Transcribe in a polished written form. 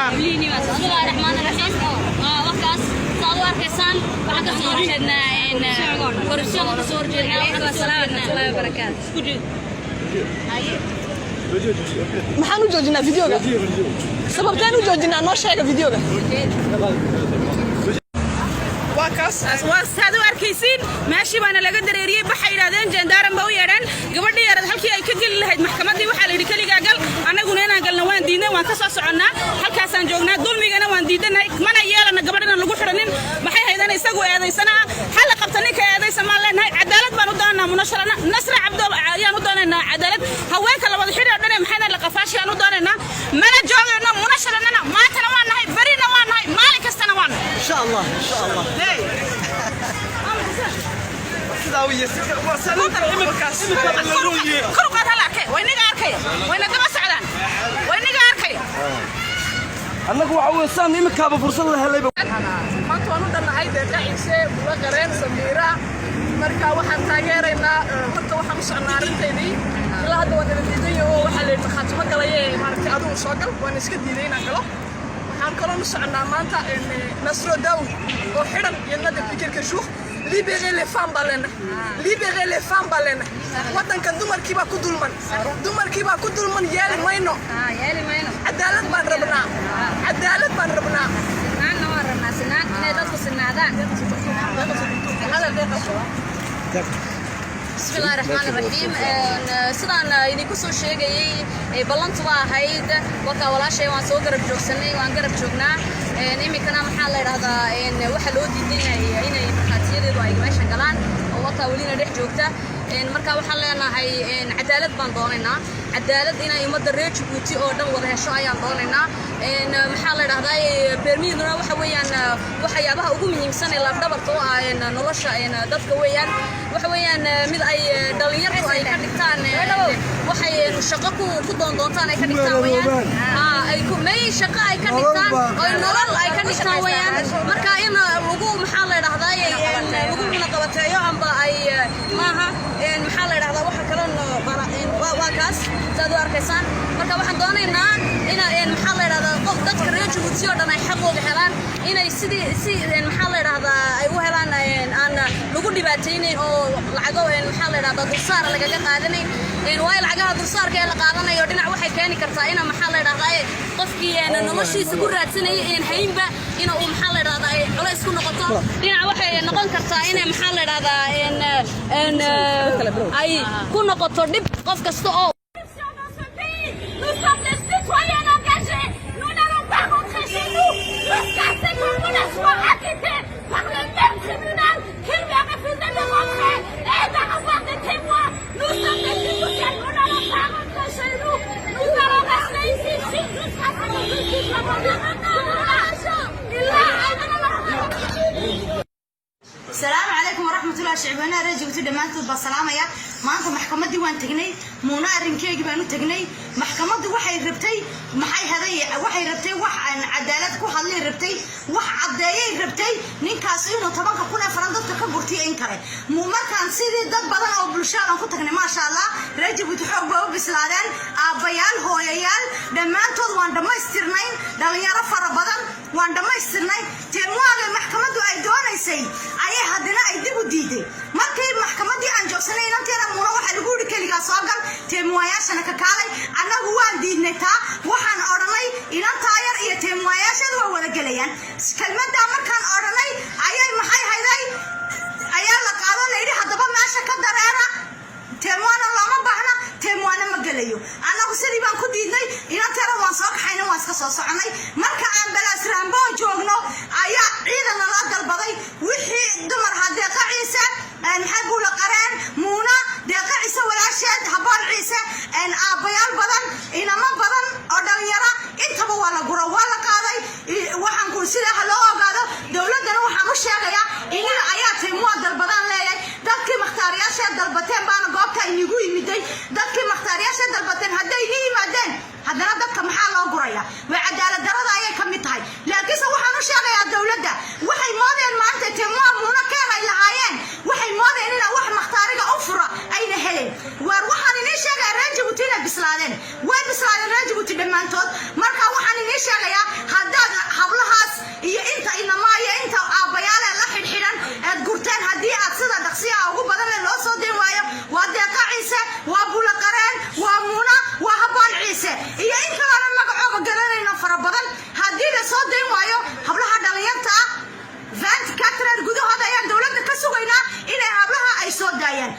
Bismillahi raxmaani raxiim. Wakaas saad u arkaysaan, waxaan ka soo horjeednaa corruption ka soo horjeednaa, waxaan ka soo horjeednaa barakaatu. Maxaan u joojinaa videoga? Sababteen u joojinaa? Noo sheega videoga. Waa kaas, waa saad u arkaysiin. Meeshii baana laga dareeriyey. Waxay yidhahdeen jendaaran ba u yeedheen. Gabadhii yarad halkii ay ka geli lahayd maxkamaddii, waxaa la yidhi keligaa gal. Annaguna inaan galna waan diidnay, waan ka soo soconnaa, halkaasaan joognaa. Dulmigana waan diidanahay, mana yeelana gabadh inaan lagu xidhanin. Maxay haydana isagu eedaysanaa? Hala qabta ninka eedaysan maan leenahay. Cadaalad baan u doonaynaa. Munasharana Nasra Cabdo ayaan u doonaynaa cadaalad. Haweenka la wada xidhi oo dhan ee maxay la qafaashi aan u doonaynaa. Mana joogayno munasharanana. Maantana waan nahay, berina waan nahay, maalin kastana waan nahay. إن شاء الله، إن شاء الله. Sidaa u yeesi waa imika la ruuye. Kor u qaad, hala arkay. Way niga arkaya, wayna daba socdaan, way niga arkaya. Annagu waxa weeye saan imikaaba fursad la helayba. Maanta waan u dhannahay Deeqa Ciise, Bula Qareen, Samiira. Marka waxaan taageeraynaa, horta waxaan u socnaa arrintaydii. Ilaa hadda waan nala diidan yaho. Waxaa la yidhi markhaatimo galaye, maaragtay, adigu soo gal. Waan iska diiday inaan galo. Waxaan kaloo u socnaa maanta Nasro Daawud oo xidhan iyadna depuis quelques jours. Libérer les femmes baa leenahay, libérer les femmes baa leenahay. Waddankan dumarkii baa ku dulman, dumarkii baa ku dulman. Yeeli mayno. Yeeli mayno. Cadaalad baan rabnaa, cadaalad baan rabnaa. Sinaanna waan rabnaa, sinaan, inay dadku sinaadaan. Bismillahi raxmaani raxiim. Sidaan idinku soo sheegayey, ballantu waa ahayd wakaa walaashay. Waan soo garab joogsanay, waan garab joognaa. Iminkana maxaa la idhahdaa, waxaa loo diiday inay markhaatiyadeedu ay meesha galaan oo wakaa welina dhex joogta. Marka waxaan leenahay cadaalad baan doonaynaa. Cadaalad inay ummadda reer Jabuuti oo dhan wada hesho ayaan doonaynaa. Maxaa la idhahdaa, permis-duna waxa weeyaan waxyaabaha ugu muhiimsan ee lafdhabarta u ah nolosha dadka weeyaan. Waxa weeyaan mid ay dhalinyartu ay ka dhigtaan, waxay shaqo ku doondoontaan ay ka dhigtaan weeyaan. Ay ku may shaqo ay ka dhigtaan oo nolol ay ka dhigtaan weeyaan. Marka in lagu, maxaa la idhahdaa, lagu cunaqabateeyo amba ay maaha. Maxaa la idhahdaa, waxa kaloo waa kaas saad u arkaysaan. Marka waxaan doonaynaa ina, maxaa la idhahdaa, qof dadka reer Jabuuti oo dhan ay xaqooda helaan, inay sidii si, maxaa la idhahdaa, ay u helaan, aan lagu dhibaataynayn oo lacago, maxaa la idhahdaa, dulsaar lagaga qaadanayn. Waayo lacagaha dulsaarka ee la qaadanayo dhinac waxay keeni kartaa ina, maxaa la idhahdaa, qofkii noloshiisa ku raadsanayay een haynba ina uu, maxaa la idhahdaa, ay culays ku noqoto. Dhinac waxay noqon kartaa inay, maxaa la idhahdaa, ay ku noqoto dhib qof kasta oo Nous sommes des citoyens engagés. Nous n'allons pas rentrer chez nous jusqu'à ce que Mouna soit acquitté par le même tribunal qui lui a refusé de rentrer et d'avoir des témoins. Nous sommes des Djiboutiens. Nous n'allons pas rentrer chez nous. Nous allons rester ici jusqu'à ce que justice soit rendue. Asalaamu calaykum waraxmatullahi. Shicibweynaha reer Jabuuti dhammaantood baa salaamaya. Maanta maxkamaddii waan tegnay, Muuna arrinkeygii baan u tegnay. Maxkamaddu waxay rabtay, maxay haday, waxay rabtay wax aan cadaalad ku hadlay rabtay, wax caddeeyay rabtay ninkaas inuu 10-ka kun ee faran dadka ka gurtiyo in kale. Markaan sidii dad badan oo bulshada aan ku tagnay, maasha Allah, reer Jabuuti xoog baa u bislaadeen. Aabbayaal, hooyayaal, dhammaantood waan dhammaystirnay. Dhalinyaro fara badan waan dhammaystirnay. Témoin-ga maxkamaddu ay doonaysay ayay haddana ay dib u diiday. Markii maxkamaddii aan joogsanay, inanteena Muuna waxaa lagu yidhi keligaa soo gal, témoin-yaashana ka kaalay. Annagu waan diidnay taa. Waxaan odhanay inantaa yar iyo témoin-yaasheedu waa wada gelayaan. Kelmaddaa markaan odhanay ayay, maxay hayday, ayaa la qaado, la yidhi haddaba meesha ka dareera, témoin-na looma baahna, témoin-na ma gelayo. Annagu sidii baan ku diidnay. Inanteena waan soo kaxayna, waan iska soo soconay. Marka aan Place Rambaud joogno ayaa ciidan naloo dalbaday. Wixii dumar ha Deeqa Ciise, maxay, Buula Qareen, Muuna, Deeqa Ciise walaasheed Haboon Ciise, aabbayaal badan, inamo badan oo dhalinyara, intaba waa la guro, waa la qaaday. Waxaan ku sidaa ha loo ogaado. Dowladdana waxaan u sheegayaa iniga ayaa témoin dalbadaan leeyahay. Dadkii makhtaariyaasha dalbateen baana goobta inigu yimiday. Dadkii makhtaariyaasha dalbateen hadday ini yimaadeen, haddana dadka maxaa loo guraya? Waa cadaalad darada ayay ka mid tahay. Laakiinse waxaan u sheegayaa dowladda, waxay moodeen maanta témoin Muuna keen ay lahaayeen, waxay moodeen inaa wax makhtaariga u fura ayna helen. Waar waxaan inii sheegayaa reer Jabuuti inay bislaadeen. Way bislaadeen reer Jabuuti dhammaantood. Marka waxaan inii sheegayaa haddii fara badan. Haddii la soo dayn waayo hablaha dhalinyarta ah, 24 heures gudahooda ayaan dowladda ka sugaynaa inay hablaha ay soo daayaan.